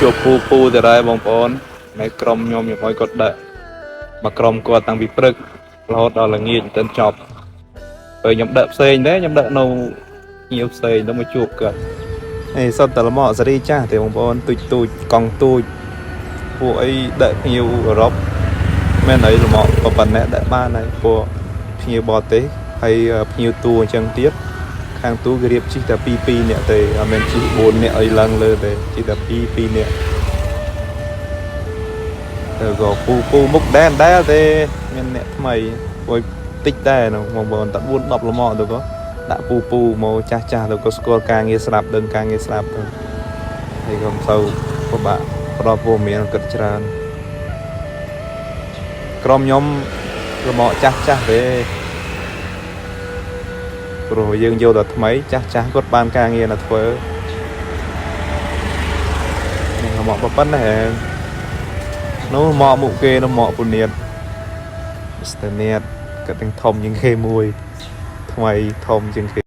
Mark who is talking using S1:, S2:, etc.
S1: ជួបពូពូទៅដែរបងប្អូននៅក្រុមខ្ញុំខ្ញុំឲ្យគាត់ដាក់មកក្រុមគាត់តាំងពីព្រឹករហូតដល់ល្ងាចមិនទាន់ចប់ពេលខ្ញុំដាក់ផ្សេងដែរខ្ញុំដាក់នៅញៀវផ្សេងទៅមកជួបគាត់នេះសុទ្ធតែលម៉កសេរីចាស់ទេបងប្អូនទូចទូចកង់ទូចពួកអីដាក់ភ្ញៀវអឺរ៉ុបមែនអីលម៉កប៉ុណ្ណេះដាក់បានហើយពួកភ្ញៀវបរទេសហើយភ្ញៀវទូអញ្ចឹងទៀត ខាងទូគេរៀបជិះតែ2 2នាក់ទេអត់មែនជិះ4នាក់អីឡើងលើទេជិះតែ2 2នាក់ទៅក៏ពូពូមុខដែនដែរទេមានអ្នកថ្មីព្រោះតិចដែរនោះបងប្អូនតែ4 10លម៉ទៅក៏ដាក់ពូពូមកចាស់ចាស់ទៅក៏ស្គាល់ការងារស្រាប់ដឹងការងារស្រាប់ទៅហើយក៏មិនសូវពិបាកផ្ដល់ព័ត៌មានគិតច្រើនក្រុមខ្ញុំលម៉ចាស់ចាស់ទេ ព្រោះយើងយកតែថ្មីចាស់ចាស់គាត់បានការងារណាធ្វើនេះមកប៉ុណ្ណេះឯងនោះមកមុខគេនោះមកពូនៀតស្ទើរនៀតគាត់ទាំងធំជាងគេមួយថ្មីធំជាងគេ។